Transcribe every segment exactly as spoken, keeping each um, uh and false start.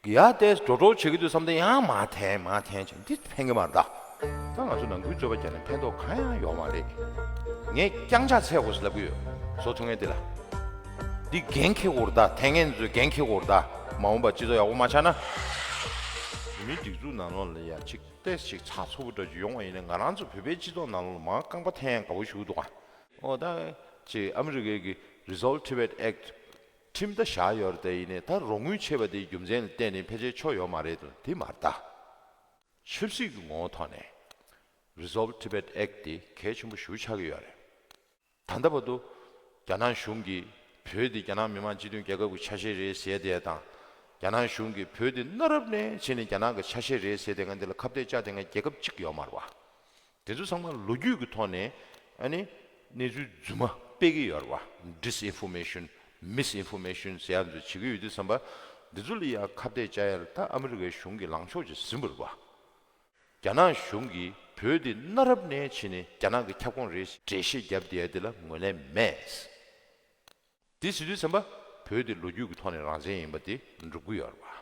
ཡ་དེ་འགྲོ་གྲོལ་བྱེད་ཀྱི་འདུག་བསམ་སྟེ་ཡང་མར་འཐེན་མར་འཐེན་བྱས་འདི་ཕན་གྱི་མ་རེད་ད། ད་ང་ཚོ་ནང་ཁུལ་རྩོད་པ་རྒྱག་ནས་ཕན་ཐོགས་གང་ཡང་ཡོད་མ་རེད། ངས་རྐྱང་ཕྱག་འཚལ་དགོས་ཟེར་ལབ་ཀྱི་ཡོད། བཟོ་ཐུབ་མཁན་དེ་ལ། འདི་འགན་འཁྱེར་དགོས་རེད་ད། འཐེན་མཁན་ཚོས་འགན་འཁྱེར་དགོས་རེད་ད། མ་འོངས་པ་སྤྱི་ཚོགས་ཡག་པོ་མ་ཆགས་ན། བོད་མིའི་སྒྲིག་འཛུགས་ནང་ལོགས་ལ་ཡ་ཅིག་ཏོག་ཙམ་ཅིག་ཚགས་ཚུད་པོ་འདྲ་ཅིག་ཡོང་བ་ཡིན་ན། ང་རང་ཚོ་བོད་པའི་སྤྱི་ཚོགས་ནང་ལོགས་ལ་མར་རྐང་པ་འཐེན་ཡ་དགའ་པོ་ཞིག་འདུག་ག། ཨོ་ད་ཅིག་ཨ་མི་རི་ཀའི་གི་Resolve Tibet Act ཁྲིམས་ད་བཞག་ཡོད་རེད་དེ། ཡིན་ནའི་ད་རོགས་དངུལ་ཆད་པ་དེའི་རྒྱུ་མཚན་ལ་བརྟེན་ནས་ཕལ་ཆེར་ཆོག་ཡོད་མ་རེད་འདུག། དེ་མ་རེད་ད། ཆབ་སྲིད་ཀྱི་ངོ་བོ་ཐོག་ནས་Resolve Tibet Act དེ་གལ་ཆེན་པོ་ཞེ་པོ་ཆགས་ཀྱི་ཡོད་རེད། ད་ལྟ་བར་དུ་རྒྱ་ནག་གཞུང་གིས་བོད་དེ་རྒྱ་ནག་མི་དམངས་སྤྱི་མཐུན་རྒྱལ་ཁབ་ཀྱི་ཆ་ཤས་རེད་ཟེར་དེ་དང་། རྒྱ་ནག་གཞུང་གིས་བོད་དེ་གནའ་རབས་ནས་བྱས་ནས་རྒྱ་ནག་གི་ཆ་ཤས་རེད་ཟེར་དེ་སྒང་དེ་ལ་ཁ་གཏད་བཅག་དེ་སྒང་རྒྱལ་ཁབ་གཅིག་ཡོད་མ་རེད་བ། དེ་ཚོ་ཚང་མ་ལོ་རྒྱུས་ཀྱི་ཐོག་ནས་ཨ་ནི་གནས་ཚུལ་རྫུན་མ་སྤེལ་གྱི་ཡོད་རེད་བ། Disinformation, Misinformation ཟེར་ཡ་ཚོ་བྱེད་ཀྱི་ཡོད་དུས་ཙམ་པ། འདི་ཚོ་ལ་ཡང་ཁ་གཏད་བཅག་ཡ་ལ་ད་ཨ་མི་རི་ཀའི་གཞུང་གིས་ལངས་ཕྱོགས་ཅིག་ཟིན་པ་རེད་བ། རྒྱ་ནག་གཞུང་གིས་བོད་འདི་གནའ་རབས་ནས་བྱས་ནས་རྒྱ་ནག་གི་ཁྱབ་ཁོངས་རེད་ཟེར་འགྲེལ་བཤད་བརྒྱབ་བསྡད་ཡ་དེ་ལ་ངོས་ལེན་མེད། དེ་ཟེར་དུས་ཙམ་པ། བོད་དེ་ལོ་རྒྱུས་ཀྱི་ཐོག་ནས་རང་བཙན་ཡིན་པ་དེ་འགྲུབ་ཀྱི་ཡོད་རེད་བ།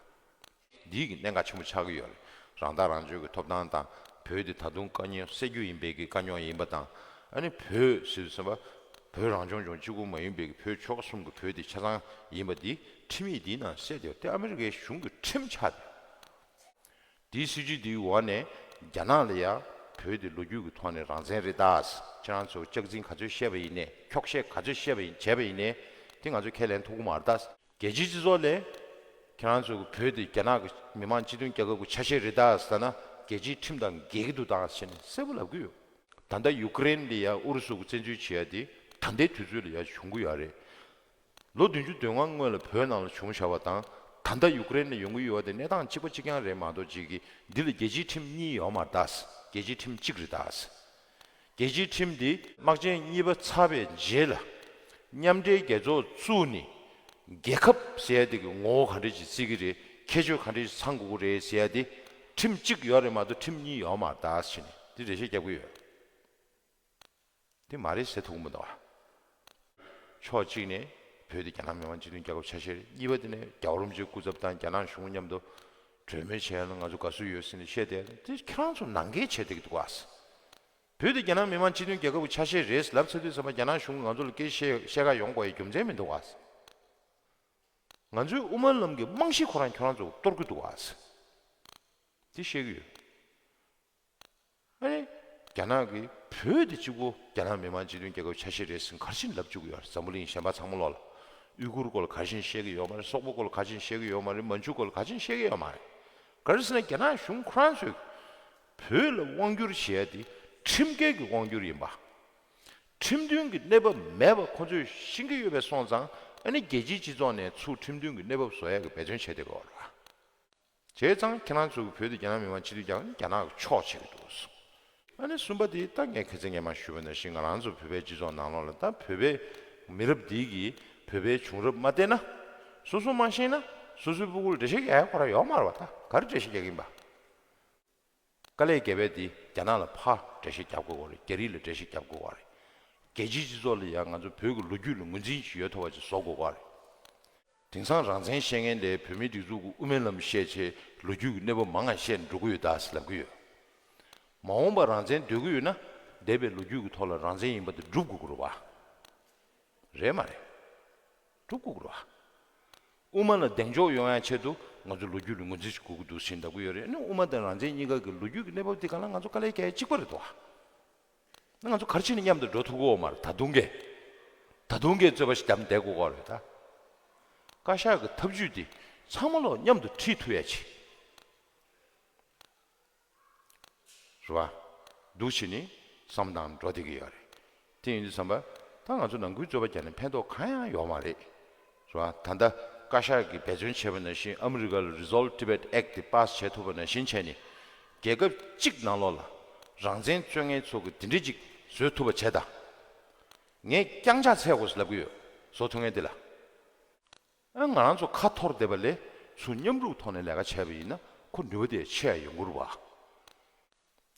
འདིའི་གི་གནད་འགག་ཆེན་པོ་ཆགས་ཀྱི་ཡོད་རེད། རང་ཐག་རང་གཅོད་ཀྱི་ཐོབ་ཐང་དང་། བོད་དེ་ད་དུང་དཀའ་ངལ་སེལ་རྒྱུ་ཡིན་པའི་གི་དཀའ་རྙོག་ཡིན་པ་དང་། ཨ་ནི་བོད་ཟེར་དུས་ཙམ་པ། བོད་རང་སྐྱོང་ལྗོངས་གཅིག་པུ་མ་ཡིན་པའི་གི་བོད་ཆོལ་ཁ་གསུམ་གྱི་བོད་དེ་ཆ་ཚང་ཡིན་པ་འདི་ཁྲིམས་ཡིག་འདིའི་ནང་གསལ་བསྡད་ཡོད་དེ། ཨ་མི་རི་ཀའི་གཞུང་གི་ཁྲིམས་ཆགས་བསྡད་ཡོད། དེའི་སྲིད་ཇུས་དེའི་འོག་ནས་རྒྱ་ནག་ལ་ཡང་བོད་དེ་ལོ་རྒྱུས་ཀྱི་ཐོག་ནས་རང་བཙན་རེད་ད། ཁྱེད་རང་ཚོ་སྐྱག་རྫུན་ག་ཚོད་བཤད་པ་ཡིན་ནའི། འཁྱོག་བཤད་ག་ཚོད་བཤད་པ་ཡིན། བྱས་པ་ཡིན་ནའི། དེ་ང་ཚོས་ཁས་ལེན་ཐུབ་ཀྱི་མ་རེད་ད། རྒྱལ་སྤྱིའི་སྤྱི་ཚོགས་ལས། ཁྱེད་རང་ཚོ་གི་བོད་དེ་རྒྱ་ནག་གི་མི་དམངས་སྤྱི་མཐུན་རྒྱལ་ཁབ་ཀྱི་ཆ་ཤས་རེད་ད་ཟེར་ན། རྒྱལ་སྤྱིའི་ཁྲིམས་དང་འགལ་གྱི་འདུག་ད་ཟེར་ནས་གསལ་པོ་ལབ་ཀྱི་ཡོད། ད་ལྟ་ཡུ་ཀེ་རེན་ལ་ཡང་ཨུ་རུ་སུ་གི་བཙན་འཛུལ་བྱེད་ཡ་དེ་ད་ལྟའི་དུས་ཚོད་ལ་ཡང་བྱུང་གི་ཡོད་རེད། ལོ་བདུན་ཅུ་དོན་ལྔ་སྔོན་ལ་བོད་ནང་ལ་བྱུང་བཞག་པ་དང་། ད་ལྟ་ཡུ་ཀེ་རེན་ལ་ཡོང་གི་ཡོད་པ་དེ་གནས་སྟངས་གཅིག་པ་གཅིག་རྐྱང་རེད་མ་གཏོགས། གཅིག་གི་འདི་ལ་རྒྱལ་སྤྱིའི་ཁྲིམས་གཉིས་ཡོད་མ་རེད་ད། རྒྱལ་སྤྱིའི་ཁྲིམས་གཅིག་རེད་ད། རྒྱལ་སྤྱིའི་ཁྲིམས་འདི་དམག་ཆེན་གཉིས་པ་ཚར་བའི་རྗེས་ལ། མཉམ་འབྲེལ་རྒྱལ་ཚོགས་བཙུགས་ནས། རྒྱལ་ཁབ་ཟེར་ཡ་དེ་གི་ངོ་བོ་ག་འདྲ་ཅིག་བརྩི་གི་རེད། ཁྱད་ཆོས་ག་འདྲ་ཅིག་ཚང་དགོས་ཀྱི་རེད་ཟེར་ཡ་དེ། ཁྲིམས་གཅིག་ཡོད་རེད་མ་གཏོགས་ཁྲིམས་གཉིས་ཡོད་མ་རེད་ད་ཟེར་ནས་འདི་འགྲེལ་བཤད་རྒྱབ་ཀྱི་ཡོད། དེ་མ་རེད་ཟེར་ཐུབ་ཀྱི་མི་འདུག་བ། ཕྱོགས་གཅིག་ནས་བོད་དེ་རྒྱ་ནག་མི་དམངས་སྤྱི་མཐུན་རྒྱལ་ཁབ་ཆ་ཤས་རེད། གཉིས་པ་དེ་ནས་རྒྱལ་བ་རིན་པོ་ཆེའི་སྐུ་ཚབ་དང་རྒྱ་ནག་གཞུང་མཉམ་དུ་གྲོས་མོལ་བྱས་ན་ང་ཚོ་དགའ་བསུ་ཡོད་ཟེར་ནས་བཤད་བསྡད། དེ་ཁྱེད་རང་ཚོ་ནང་འགལ་བྱས་བསྡད་ཀྱི་འདུག་བ། བོད་དེ་རྒྱ་ནག་མི་དམངས་སྤྱི་མཐུན་རྒྱལ་ཁབ་ཀྱི་ཆ་ཤས་རེད་ལབ་ཚར་དུས་ཙམ་པ། རྒྱ་ནག་གཞུང་གིས་ང་ཚོ་ལ་སྐད་བཤད་བཤད་ག་ཡོང་དགོས་ཡའི་རྒྱུ་མཚན་མི་འདུག་བ། ང་ཚོའི་དབུ་མ་ལམ་གྱི་རྨང་གཞི་ཁོ་རང་ཁྱོད་རང་ཚོ་གཏོར་གྱི་འདུག་བ། དེ་བཤད་ཀྱི་ཡོད། ཨ་ནི། རྒྱ་ནག་གིས་བོད་དེ་གཅིག་པོ་རྒྱ་ནག་མི་དམངས་སྤྱི་མཐུན་རྒྱལ་ཁབ་ཆ་ཤས་རེད་ཟེར་ག་རེ་བྱས་ནས་ལབ་བཅུག་གི་ཡོད་རེད། འཛམ་བུ་གླིང་གཞན་པ་ཚང་མ་ལོག་ལ། ཨུ་གུར་སྐོར་ལ་ག་རེ་བྱས་ནས་བཤད་ཀྱི་ཡོད་མ་རེད། སོག་པོ་སྐོར་ལ་ག་རེ་བྱས་ནས་བཤད་ཀྱི་ཡོད་མ་རེད། མན་ཇུ་སྐོར་ལ་ག་རེ་བྱས་ནས་བཤད་ཀྱི་ཡོད་མ་རེད། ག་རེ་ཟེར་ན། རྒྱ་ནག་གཞུང་ཁོ་རང་ཚོས་བོད་ལ་དབང་བསྒྱུར་བྱེད་ཡ་དེ་ཁྲིམས་འགལ་གྱི་དབང་བསྒྱུར་ཡིན་པ། ཁྲིམས་མཐུན་གྱི་གནས་བབ་མེད་པ་ཁོ་ཚོས་ཤེས་ཀྱི་ཡོད་པ་སོང་ཙང་། ཨ་ནི་རྒྱལ་སྤྱིའི་སྤྱི་ཚོགས་ནས་ཚུར་ཁྲིམས་མཐུན་གྱི་གནས་བབ་བཟོ་ཡ་གི་འབད་བརྩོན་བྱས་བསྡད་ཡོད་རེད། བྱས་ཙང་ཁྱེད་རང་ཚོ་གི་བོད་དེ་རྒྱ་ནག་མི་དམངས་སྤྱི་མཐུན་རྒྱལ་ཁབ་རྒྱ་ནག་གི་ཕྱོགས་བྱེད་ཀྱི་འདུག། ཨ་ནི་གསུམ་པ་དེ་ད་ངས་ཁ་སང་སྔོན་མ་ཞུས་པ་ནང་བཞིན། ང་རང་ཚོ་བོད་པའི་སྤྱི་ཚོགས་ནང་ལོགས་ལ་ད་བོད་པའི་མི་རབས་འདི་གིས་བོད་པའི་བྱུང་རབས་མ་བལྟས་ན། སོ་སོ་མ་ཤེས་ན། སོ་སོའི་སྤུ་གུ་ལ་འགྲེལ་བཤད་རྒྱག་ཡ་ཁོ་རང་ཡོད་མ་རེད་བ། ད་ག་རེ་འགྲེལ་བཤད་རྒྱག་གི་ཡིན་པ། དཀའ་ལས་བརྒྱབ་པ་དེ་རྒྱ་ནག་ལ་ཕར་འགྲེལ་བཤད་རྒྱབ་དགོས་པ་རེད། རྒྱ་རིགས་ལ་འགྲེལ་བཤད་རྒྱབ་དགོས་པ་རེད། རྒྱལ་སྤྱིའི་སྤྱི་ཚོགས་ལ་ཡང་ང་ཚོ་བོད་ཀྱི་ལོ་རྒྱུས་ལ་ངོས་འཛིན་ཅིག་ཡོད་ཐུབ་པ་ཅིག་བཟོ་དགོས་པ་རེད། དེང་སང་རང་བཙན་བཤད་མཁན་དེ་བོད་མིའི་སྒྲིག་འཛུགས་ཀྱི་དབུ་མའི་ལམ་བཤད་བྱས། ལོ་རྒྱུས་ཀྱི་གནས་བབ་མང་ང་བཤད་འགྲོ་གི་ཡོད་ད་ཟེར་ལབ་ཀྱི་ཡོད། མ་འོངས་པར་རང་བཙན་འདོད་ཀྱི་ཡོད་ན། འདས་པའི་ལོ་རྒྱུས་ཀྱི་ཐོག་ལ་རང་བཙན་ཡིན་པ་དེ་སྒྲུབ་དགོས་ཀྱི་རེད་བ། རེད་མ་རེད། སྒྲུབ་དགོས་ཀྱི་རེད་བ། དབུ་མ་ལ་གདེང་འཇོག་ཡོང་ཡ་ཆེད་དུ་ང་ཚོ་ལོ་རྒྱུས་ལ་ངོས་འཛིན་ཞིག་དགོས་ཀྱི་འདུག་ཟེར་ལབ་ཀྱི་ཡོད་རེད། ཨ་ནི་དབུ་མ་དང་རང་བཙན་གཉིས་ཀ་གི་ལོ་རྒྱུས་ཀྱི་གནས་བབ་དེ་སྒང་ལ་ང་ཚོ་དཀའ་ལས་རྒྱག་ཡ་གཅིག་པ་རེད་དོ། ང་ཚོ་ག་རེ་བྱས་ནས་མཉམ་དུ་འགྲོ་ཐུབ་ཀྱི་ཡོད་མ་རེད། ད་དུང་གས། ད་དུང་གས་རྩོད་པ་ཞིག་བསྡམས་བསྡད་དགོས་ཀྱི་རེད་ད། བཀའ་ཤག་གི་ཐབས་ཇུས་དེ་ཚང་མ་ལོག་མཉམ་དུ་ཁྲིད་ཐུབ་ཡ་ཆེད། རེད་བ། འདུག་བྱས་ནས་བསམ་བཏང་འགྲོ་བསྡད་ཀྱི་ཡོད་རེད། དེ་ཡིན་དུས་ཙམ་པ། ད་ང་ཚོ་ནང་ཁུལ་རྩོད་པ་རྒྱག་ནས་ཕན་ཐོགས་གང་ཡང་ཡོད་མ་རེད། རེད་བ། ད་ལྟ་བཀའ་ཤག་གིས་འབད་བརྩོན་བྱས་པ་ནང་བཞིན། ཨ་མི་རི་ཀ་ལ་Resolve Tibet Act དེ་པཱ་སི་བྱས་ཐུབ་པ་ནང་བཞིན་བྱས་ནས། རྒྱལ་ཁབ་གཅིག་ནང་ལོགས་ལ་རང་བཙན་རྩོད་མཁན་ཚོ་གི་དེ་འདྲ་ཅིག་བཟོས་ཐུབ་པ་བྱས་དང་། ངས་རྐྱང་ཕྱག་འཚལ་དགོས་ཟེར་ལབ་ཀྱི་ཡོད། བཟོ་ཐུབ་མཁན་དེ་ལ། ཨ། ང་རང་ཚོ་ཁ་འཐོར་བསྡད་པ་ལས་ཚུར་མཉམ་རུབ་ཐོག་ནས་ལས་ཀ་བྱས་པ་ཡིན་ན། ཁོ་ནུས་པ་དེ་ཆེ་ཡ་ཡོང་གི་རེད་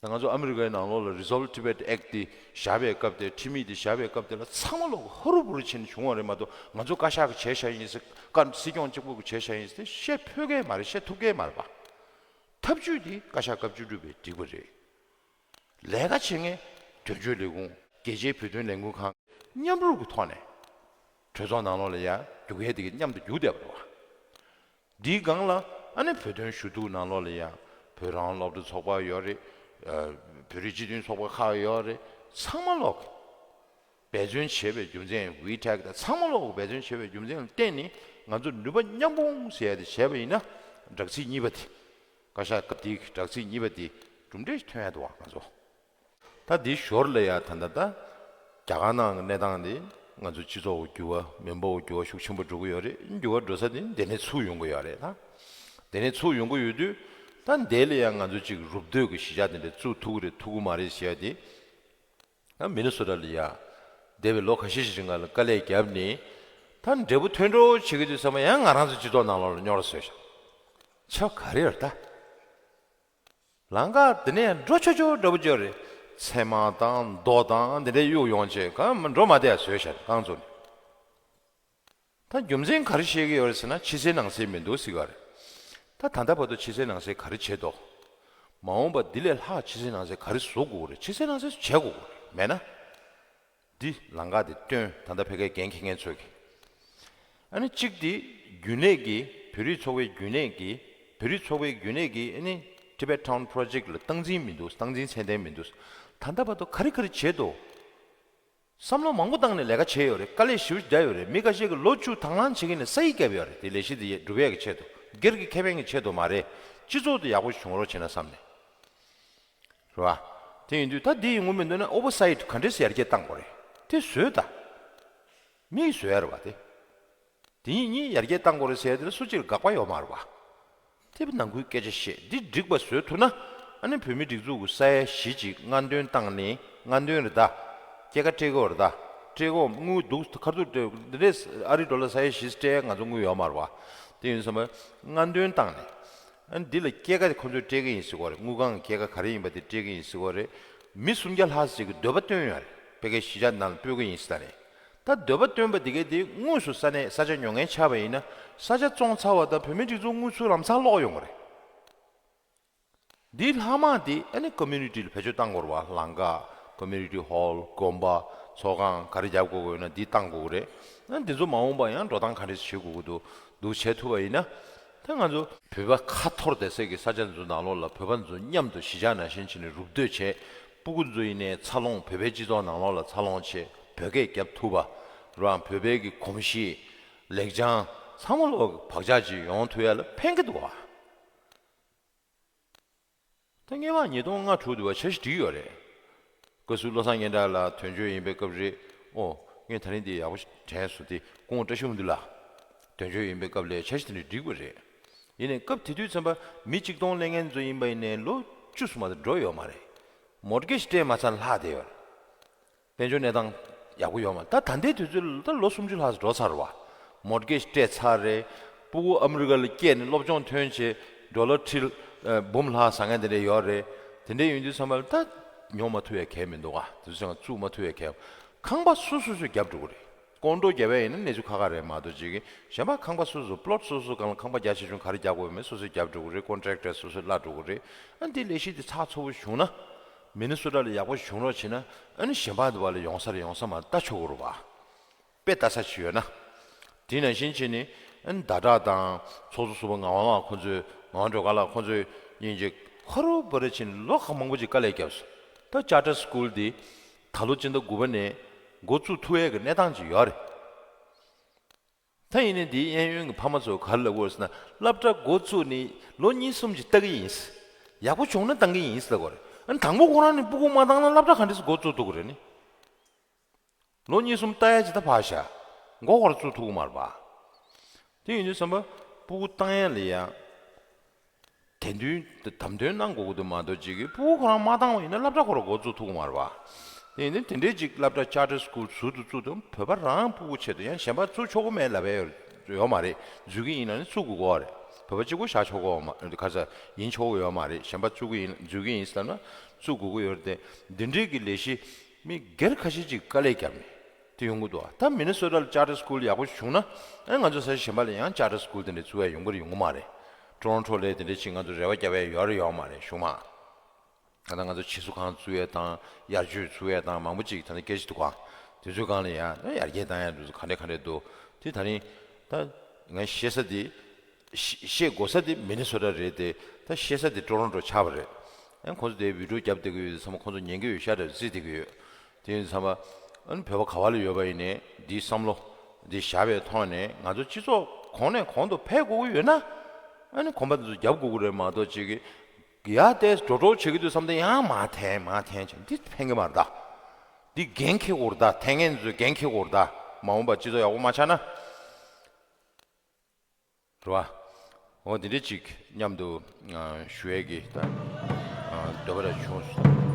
བ། ད་ང་ཚོ་ཨ་མི་རི་ཀའི་ནང་ལོགས་ལ་Resolve Tibet Act་དེ་བཞག་པའི་སྐབས་དེ། ཁྲིམས་ཡིག་དེ་བཞག་པའི་སྐབས་དེ་ལ་ཚང་མ་ལོག་ཧ་རུ་བུ་རུ་ཕྱིན་བྱུང་བ་རེད་མ་གཏོགས། ང་ཚོ་བཀའ་ཤག་གིས་བྱས་བཞག་ཡིན་ཟེར། བཀའ་སྲིད་སྐྱོང་གཅིག་པུ་གིས་བྱས་བཞག་ཡིན་ཟེར་དེ་བཤད་ཕོད་ཀྱི་མ་རེད། བཤད་ཐུབ་ཀྱི་མ་རེད་པ། ཐབས་ཇུས་དེ་བཀའ་ཤག་སྐབས་བཅུ་དྲུག་པས་སྒྲིག་པ་རེད། ལས་ཀ་བྱེད་མཁན་དོན་གཅོད་ལས་ཁུངས། རྒྱལ་སྤྱིའི་བོད་དོན་ལས་འགུལ་ཁང་མཉམ་རུབ་ཀྱི་ཐོག་ནས་གྲོས་ཚོགས་ནང་ལོགས་ལ་ཡ་རྒྱུག་ཡས་དེ་གི་མཉམ་དུ་རྒྱུག་བསྡད་པ་རེད་བ། འདིའི་སྒང་ལ་ཨ་ནི་བོད་དོན་ཞུ་གཏུག་ནང་ལོགས་ལ་ཡ་བོད་རང་དབང་སློབ་ཕྲུག་ཚོགས་པ་ཡོད་རེད། ཨ། བོད་རིགས་སྤྱི་མཐུན་ཚོགས་པ་ཁག་ཡོད་རེད། ཚང་མ་ལོག་འབད་བརྩོན་བྱས་པའི་རྒྱུ་མཚན། ཝི་ཊེག་དང་ཚང་མ་ལོག་འབད་བརྩོན་བྱས་པའི་རྒྱུ་མཚན་ལ་བརྟེན་ནས་ང་ཚོ་ནུས་པ་མཉམ་སྤུངས་ཟེར་ཡ་དེ་བྱས་པ་ཡིན་ན། དྲག་ཚིགས་གཉིས་པ་དེ། བཀའ་ཤག་སྐབས་དེའི་དྲག་ཚིགས་གཉིས་པ་དེ་གྲུབ་འབྲས་ཐོན་ཡ་འདུག་བ། ང་ཚོ་ད་འདིའི་ཞོར་ལ་ཡ་ད་ལྟ་ད་རྒྱ་གར་ནང་གི་གནས་སྟངས་དེ། ང་ཚོ་སྤྱི་ཚོགས་ཀྱི་འགྱུར་བ། མི་འབོར་གྱི་འགྱུར་བ་ཤུགས་ཆེན་པོ་འགྲོ་གི་ཡོད་རེད། འགྱུར་བ་འགྲོ་ས་དེ་འདི་ནས་ཚུར་ཡོང་གི་ཡོད་རེད། ད་འདི་ནས་ཚུར་ཡོང་གི་ཡོད་དུས། ད་འདི་ལ་ཡང་ང་ཚོ་ཅིག་རུབ་སྡོད་ཀྱི་གཞིས་ཆགས་དེ་འདྲ་བཙུགས་ཐུབ་ཀྱི་རེད་ཐུབ་ཀྱི་མ་རེད་ཟེར་ཡ་དེ། ད་མི་ནི་སོ་ཊ་ལ་ཡ་འདས་པའི་ལོ་ཁ་ཤས་ཤིག་རིང་ལ་དཀའ་ལས་བརྒྱབ་ནས། ད་འབྲས་བུ་ཐོན་འགྲོ་བྱེད་ཀྱི་དུས་ཙམ་པ་ཡང་ང་རང་ཚོ་སྤྱི་ཚོགས་ནང་ལོགས་ལ་རྙོག་དྲ་བཟོས་ཤག་ཆབ་ག་རེ་ཡོད་རེད་ད། ལམ་ཁ་འདི་ནས་འགྲོ་ཆོག་ཆོག་འདྲ་པོ་ཅིག་ཡོད་རེད། ཚེར་མ་དང་རྡོ་དང་འདི་འདྲ་གཡུག་ཡོང་བྱས་གང་མ་འགྲོ་མ་བསྡད་བཟོས་ཤག་རྐང་བཙུགས་ནས། ད་རྒྱུ་མཚན་ག་རེ་བཤད་ཀྱི་ཡོད་རེད་ཟེར་ན། ཕྱི་གསལ་ནང་གསལ་མི་འདུག་ཟེར་གྱི་ཡོད་རེད། ད་ད་ལྟ་བར་དུ་ཕྱི་གསལ་ནང་གསལ་ག་རེ་བྱས་འདུག་མ་འོངས་པ་འདི་ལས་ལྷག་ཕྱི་གསལ་ནང་གསལ་ག་རེ་བཟོ་དགོས་རེད། ཕྱི་གསལ་ནང་གསལ་བྱེད་དགོས་རེད། མེད་ན། འདི་ལམ་ཁ་དེ་སྟོན། ད་ལྟ་ཕ་གིའི་འགན་འཁྱེར་མཁན་ཚོས་ཀྱིས། ཨ་ནི་གཅིག་དེ་རྒྱུན་ལས་ཀྱི། བོད་རིགས་ཚོགས་པའི་རྒྱུན་ལས་ཀྱི། བོད་རིགས་ཚོགས་པའི་རྒྱུན་ལས་ཀྱི་ཨ་ནི་Tibet Town Project་ལ་སྟངས་འཛིན་མི་འདུག་སྟངས་འཛིན་ཚད་ལྡན་མི་འདུག་ད་ལྟ་བར་དུ་ག་རེ་ག་རེ་བྱས་འདུག་བསམ་བློ་མང་པོ་བཏང་ནས་ལས་ཀ་བྱས་ཡོད་རེད། དཀའ་ལས་ཞེ་པོ་བརྒྱབ་ཡོད་རེད། མི་ཁ་ཤས་ཀྱིས་ལོ་བཅུ་དང་བླངས་བྱེད་ཀྱི་ནས་ས་ཡིག་བརྒྱབ་ཡོད་རེད། དེ་ལས་གཞི་དེ་སྒྲུབ་ཡས་ཀྱི་ཆེད་དུ། སྒེར་གྱི་ཁེ་ཕན་གྱི་ཆེད་དུ་མ་རེད། སྤྱི་ཚོགས་དེ་ཡག་པོ་བྱུང་རོགས་བྱེད་ན་བསམ་ནས། རེད་བ། དེ་ཡིན་དུས་ད་འདི་ཡོང་གི་མི་འདུག་ན་ཨོ་ཝར་སའིཊ་ག་འདྲས་སེ་ཡར་རྒྱས་བཏང་དགོས་རེད། དེ་བཟོས་ད། མིས་བཟོས་ཡ་རེད་བ་དེ། དེ་གཉིས་གཉིས་ཡར་རྒྱས་བཏང་དགོས་རེད་ཟེར་ཡ་དེ་ལ་སུ་གཅིག་ལ་དགག་པ་ཡོད་མ་རེད་བ། དེ་བས་ནང་ཁུལ་སྐད་ཆ་བཤད། འདི་འགྲིག་པ་བཟོས་ཐུབ་ན། ཨ་ནི་བོད་མིའི་སྒྲིག་འཛུགས་ཀྱི་ས་ཡ་བཞི་ཅིག་སྔ་འདོན་བཏང་ནས། སྔ་འདོན་རེད་ད། སྐྱེད་ཀ་སྤྲད་ཀྱི་ཡོད་རེད་ད། སྤྲད་ཀྱི་ཡོད། དངུལ་འདུག་ཁ་ཐུག་སྤྲད། འདི་འདྲས་ཨ་རིའི་ཌོ་ལར་ས་ཡ་བཞི་སྤྲད་ཡ་ང་ཚོ་དངུལ་ཡོད་མ་རེད་བ། དེ་ཡིན་ཙང་སྔ་འདོན་བཏང་ནས། ཨ་ནི་འདི་ལ་སྐྱེད་ཀ་དེ་ཁོ་ཚོས་སྤྲད་ཀྱི་ཡིན་ཟེར་གྱི་ཡོད་རེད། དངུལ་ཁང་གི་སྐྱེད་ཀ་ག་རེ་ཡིན་པ་དེ་སྤྲད་ཀྱི་ཡིན་ཟེར་གྱི་ཡོད་རེད། མི་སུམ་བརྒྱ་ལྷག་ཙམ་ཅིག་གིས་འདོད་པ་བཏོན་ཡོད་རེད། ཕ་གིའི་གཞིས་ཆགས་ནང་ལ་སྤོ་གི་ཡིན་ཟེར་ད་ནས། ད་འདོད་པ་བཏོན་པ་དེ་གས་དེ་དངོས་སུ་ས་གནས་ས་ཆ་ཉོ་མཁན་ཆགས་པ་ཡིན་ན། ས་ཆ་བཙོང་ཚར་བ་དང་བོད་མིའི་སྒྲིག་འཛུགས་དངུལ་ཚུར་ལམ་སང་སློག་ཡོང་གི་རེད། འདིའི་ལྷག་མ་དེ་ཨ་ནི་ཀོ་མུ་ནི་ཊི་ལ་བེད་སྤྱོད་བཏང་དགོས་རེད་བ། ལམ་ཁ། ཀོ་མུ་ནི་ཊི་ཧོལ། དགོན་པ། ཚོགས་ཁང་ག་རེ་རྒྱབ་དགོས་དགོས་ཡོད་ན་འདི་བཏང་དགོས་ཀྱི་རེད། ཨ་ནི་འདི་ཚོ་མ་འོངས་པ་ཡང་འགྲོ་སྟངས་ག་འདྲས་བྱེད་དགོས་ཀྱི་འདུག་འདུག་བྱེད་ཐུབ་པ་ཡིན་ན། ད་ང་ཚོ་བོད་པ་ཁ་འཐོར་བསྡད་སའི་གི་ས་ཆ་འདི་ཚོ་ནང་ལོགས་ལ་བོད་པ་འདི་ཚོ་མཉམ་དུ་གཞིས་ཆགས་ནང་བཞིན་བྱས་ནས་རུབ་སྡོད་བྱས། སྤུ་གུ་ཚོ་ཡིན་ནའི་འཚར་ལོངས། བོད་པའི་སྤྱི་ཚོགས་ནང་ལོགས་ལ་འཚར་ལོངས་བྱས། བོད་སྐད་རྒྱབ་ཐུབ་པ། རང་བོད་པའི་གི་གོམས་གཤིས། ལེགས་བྱང་ཚང་མ་ལོག་བག་ཆགས་ཅིག་ཡོང་ཐུབ་ཡ་ལ་ཕན་གི་འདུག་བ། ད་སྔོན་མ་ཉིས་སྟོང་ལྔ་དྲུག་དུ་བ་འཆར་གཞི་བསྒྲིགས་ཡོད་རེད། བཀའ་ཟུར་བློ་བཟང་སྙན་གྲགས་ལགས་དོན་གཅོད་ཡིན་པའི་སྐབས་རེད། ཨོ། ངས་ད་རིང་འདི་ཡག་པོ་དྲན་སོང་། དེ་སྐུ་ངོ་བཀྲ་ཤིས་དབང་འདུས་ལགས་དོན་གཅོད་ཡིན་པའི་སྐབས་ལ་འཆར་གཞི་དེ་འདྲ་བསྒྲིགས་པ་རེད། ཡིན་ནའི་སྐབས་དེ་དུས་ཙམ་པ་མི་གཅིག་སྟོང་སླེབས་མཁན་ཚོ་ཡིན་པ་ཡིན་ནའི་ལོ་བཅུ་སོང་བ་དེ་འགྲོ་ཡོད་མ་རེད། མོར་གེཇ་སྤྲད་མ་ཚར་ལྷག་བསྡད་ཡོད་རེད། དཔལ་འབྱོར་གནས་སྟངས་ཡག་པོ་ཡོད་མ་རེད། ད་ད་ལྟའི་དུས་ཚོད་ལ་ད་ལོ་སུམ་ཅུ་ལྷག་ཙམ་འགྲོ་ཚར་བ། མོར་གེཇ་སྤྲད་ཚར་རེད། སྤུ་གུ་ཨ་མི་རི་ཀ་ལ་སྐྱེས་ནས་སློབ་སྦྱོང་ཐོན་བྱས་ཌོ་ལར་ཁྲི་ཨ་འབུམ་ལྷག་བཟང་ངན་དེ་འདྲ་ཡོད་རེད། དེ་འདྲ་ཡིན་དུས་ཙམ་པ་ལ་ད་ཉོ་མ་ཐུབ་ཡ་གང་ཡང་མི་འདུག་ག་དེ་ཚོ་ཚང་མ་བཙུགས་མ་ཐུབ་ཡ་གང་ཡང་། ཁང་པ་སོ་སོ་སོས་བརྒྱབ་འགྲོ་གི་རེད། ཀོན་ཌོ་བརྒྱབ་ཡ་ཡིན་ན་གནས་ཚུལ་ཁག་ཁག་རེད་མ་གཏོགས། ཅིག་གི་གཞན་པ་ཁང་པ་སོ་སོ། པློཊ་སོ་སོ་སྒང་ལ་ཁང་པ་རྒྱ་ཆེ་ཆུང་ག་རེ་རྒྱག་དགོས་མེད་སོ་སོས་བརྒྱབ་འགྲོ་གི་རེད། ཀོན་ཊེག་ཊར་སོ་སོས་གླ་འགྲོ་གི་རེད། ཨ་འདི་ལས་གཞི་འདི་ཚགས་ཚུད་པོ་བྱུང་ན། མི་ནི་སོ་ཊ་ལ་ཡག་པོ་བྱུང་རོགས་བྱེད་ན། ཨ་ནི་གཞན་པ་འདི་བ་ལ་ཡོང་ས་རེད་ཡོང་ས་མ་རེད་ལྟ་ཆོག་གི་རེད་བ། དཔེ་ལྟ་ས་ཅིག་ཡོད་ན། དེ་ནང་བཞིན་བྱས་ནས་ཨ་ནི་ཟླ་གྲགས་དང་ཚོགས་གཙོ་ཟུར་པ་ངག་དབང་ལགས་ཁོང་ཚོས། ངག་དབང་སྒྲོལ་དཀར་ལགས་ཁོང་ཚོས་ཡིན་གཅིག་ཧ་རུ་བ་རུ་བྱས་ནས་ལོ་ཁ་མང་པོ་ཅིག་དཀའ་ལས་བརྒྱབ་སོང་། ད་ཅར་ཊར་སི་ཀུལ་འདི་ད་ལོ་སྤྱི་ཟླ་དགུ་པ་ནས་འགོ་བཙུགས་ཐུབ་ཡས་ཀྱི་གནས་སྟངས་ཅིག་ཡོད་རེད། ད་ཡིན་ནའི་འདིའི་གཡས་གཡོན་གྱི་ཕ་མ་ཚོ་ག་རེ་ལབ་ཀྱི་ཡོད་ཟེར་ན། སློབ་གྲྭ་འགོ་བཙུགས་ནས་ལོ་གཉིས་གསུམ་ཅིག་ལྟ་གི་ཡིན། ཡག་པོ་བྱུང་ན་གཏང་གི་ཡིན་ཟེར་ལབ་ཀྱི་ཡོད་རེད། ཨ་ནི་དང་པོ་ཁོ་རང་ནས་སྤུ་གུ་མ་བཏང་ན་སློབ་གྲྭ་ག་འདྲས་སེ་འགོ་བཙུགས་ཐུབ་ཀྱི་རེད་ནི། ལོ་གཉིས་གསུམ་ལྟ་ཡ་ཅིག་ད་ཕར་བཞག་འགོ་ཁོ་རང་བཙུགས་ཐུབ་ཀྱི་མ་རེད་པ། དེ་ཡིན་དུས་ཙམ་པ་སྤུ་གུ་བཏང་ཡ་ལ་ཡ། དད་འདུན་དམ་དོན་གནང་དགོས་ཀྱི་འདུག་མ་གཏོགས། ཅིག་གིས་སྤུ་གུ་ཁོ་རང་མ་བཏང་བ་ཡིན་ན་སློབ་གྲྭ་ཁོ་རང་འགོ་བཙུགས་ཐུབ་ཀྱི་མ་རེད་པ། དེ་ཡིན་དུས་དེ་འདྲའི་ཅིག་སློབ་གྲྭ་ཅར་ཊར་སི་ཀུལ་ཟུར་དུ་བཙུགས་དུས་བོད་པ་རང་སྤུ་གུ་ཆེད་དུ། ཡང་གཞན་པ་བཙུགས་ཆོག་གི་མེད་ལབ་ཡ་ཡོད་མ་རེད། འཛུལ་གྱི་ཡིན་ན་ནི་བཙུགས་དགོས་ཀྱི་རེད། བོད་པ་གཅིག་པུ་བཞག་ཆོག་གོ་མ་ཁ་ས་ཡིན་ཆོག་གི་ཡོད་མ་རེད། གཞན་པ་བཙུགས་ཀྱི་ཡིན་འཛུལ་གྱི་ཡིན་ཟེར་ན་བཙུགས་དགོས་ཀྱི་ཡོད་རེད་དེ། འདི་འདྲའི་གི་ལས་གཞི་མི་སྒེར་ཁ་ཤས་ཅིག་དཀའ་ལས་བརྒྱབ་ནས་དེ་ཡོང་གི་འདུག་ད་མི་ནི་སོ་ཊ་ལ་ཅར་ཊར་སི་ཀུལ་ཡག་པོ་བྱུང་ན་ཨ་ང་ཚོ་ས་ཆ་གཞན་པ་ལ་ཡང་ཅར་ཊར་སི་ཀུལ་དེ་འདྲ་བཙུགས་ཡ་ཡོང་གི་རེད་ཡོང་གི་མ་རེད། ཊོ་རོན་ཊོ་ལ་དེ་འདྲ་ཅིག་ང་ཚོ་རེ་བ་བརྒྱབ་ཡ་ཡོད་རེད་ཡོད་མ་རེད་གཞུང་མ། ད་ལྟ་ང་ཚོ་ཕྱི་སུ་ཁང་བཙུགས་ཡས་དང་དབྱར་ཆོས་བཙུགས་ཡས་དང་མང་པོ་ཅིག་ད་ལྟ་སྐད་ཆ་འདུག་ག་དེ་ཚོའི་སྒང་ལ་ཡང་ཡར་རྒྱས་བཏང་ཡས་འདུག་ག་འདྲས་ག་འདྲས་འདུག་དེ་ད་རིང་ད་ངས་བཤད་ས་དེ་བཤད་དགོས་ས་དེ་མི་ནི་སོ་ཊ་རེད་དེ། ད་བཤད་ས་དེ་ཊོ་རོན་ཊོ་ཆགས་པ་རེད། ཨ་ཁོང་ཚོ་དེ་བི་ཌི་ཡོ་བརྒྱབ་བསྡད་ཀྱི་ཡོད་དུས་ཚང་མ་ཁོང་ཚོ་ཉན་གྱི་ཡོད་ཤག་རེད་གཟིགས་བསྡད་ཀྱི་ཡོད། དེ་ཡིན་དུས་ཚང་མ་ཨ་ནི་བོད་པ་ག་བ་ལ་ཡོད་པ་ཡིན་ནའི་འདིའི་བསམ་བློ་འདི་བཞག་པའི་ཐོག་ནས་ང་ཚོ་སྤྱི་ཚོགས་གོང་ནས་གོང་དུ་འཕེལ་དགོས་ཀྱི་ཡོད་ན་ཨ་ནི་གོམ་པ་འདི་ཚོ་རྒྱབ་དགོས་ཀྱི་རེད་མ་གཏོགས་ཅིག་གི་ཡ་དེ་འགྲོ་གྲོགས་བྱེད་ཀྱི་འདུག་བསམ་སྟེ་ཡང་མར་འཐེན་མར་འཐེན་བྱས་འདི་ཕན་གྱི་མ་རེད་ད། འདི་འགན་འཁྱེར་དགོས་རེད་ད། འཐེན་མཁན་ཚོས་འགན་འཁྱེར་དགོས་རེད་ད། མ་འོངས་པ་སྤྱི་ཚོགས་ཡག་པོ་མ་ཆགས་ན། རེད་བ། འོ་འདི་འདྲ་ཅིག་མཉམ་དུ་ཨ་ཞུ་ཡས་ཀྱི་ད་ཨ་འདོད་པ་ར་བྱུང་སོང་།